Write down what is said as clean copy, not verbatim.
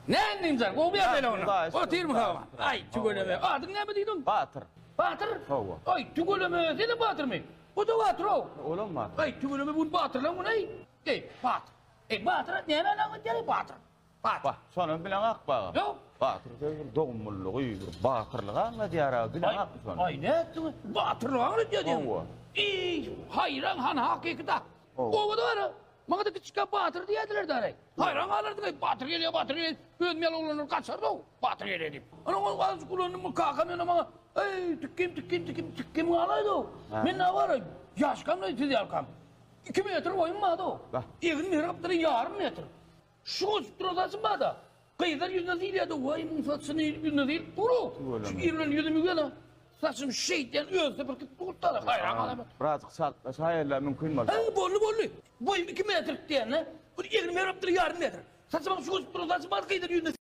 Näme jan, gowy ýagdaýlar onda. Otyrmy hawa? Aý, tüweleme. Adyň näme diýdiň? Batyr. Batyr? Hawa. Aý, tüweleme, sen-de batyrmy? O-da batyr-ow. Olam batyr. Aý, tüweleme, bu gün batyrlaň güni-eý. Eý, batyr. Eý, batyr, nämäni aňladýar-eý, batyr? Batyr. Bah, şonam bileňok baga. Ýok. Batyr sözi bir dogumlylygy, bir batyrlygy aňladýar-a, bileňokmy şony? Aý, nätdiň? Batyrlygy aňladýar diýýäň? Hawa. Eý, haýran, hany hakyky-da. Hawa. Obada bar-a. Maňa-da kiçikä batyr diýerdiler däl-eý. Haýran galardyň-eý, batyr gelýär, batyr gelýär. Özüm ýaly oglanlar gaçardy-ow, batyr gelýär diýip. Ana ol azajyk ulandym, kakam ýöne maňa, Eý, tikgim, tikgim, tikgim, tikgim galaýdy-ow. Men näme bar-a, ýaşkamda siz ýalkam. 2 metr boýum bardy-ow. Egin her gapdaly ýarym metr. Şu ösüp duran saçym bar-da. Gyzlar ýüzüne sylýardy, waý, muň saçyny ýüzüne sylyp dur-ow. Şu ir bilen ýüzümi ýuwýan-a. Saçym şeýdýän özi süpürgip dur-da, haýran galaman. Birazjyk çaltlaşaýyl-la mümkin bolsa. Hä, boldy, boldy. Boýum 2 metr diýende, bu egnim her gapdaly ýarym metr. Saçym şu ösüp duran saçym bar, gyzlar ýüzüne.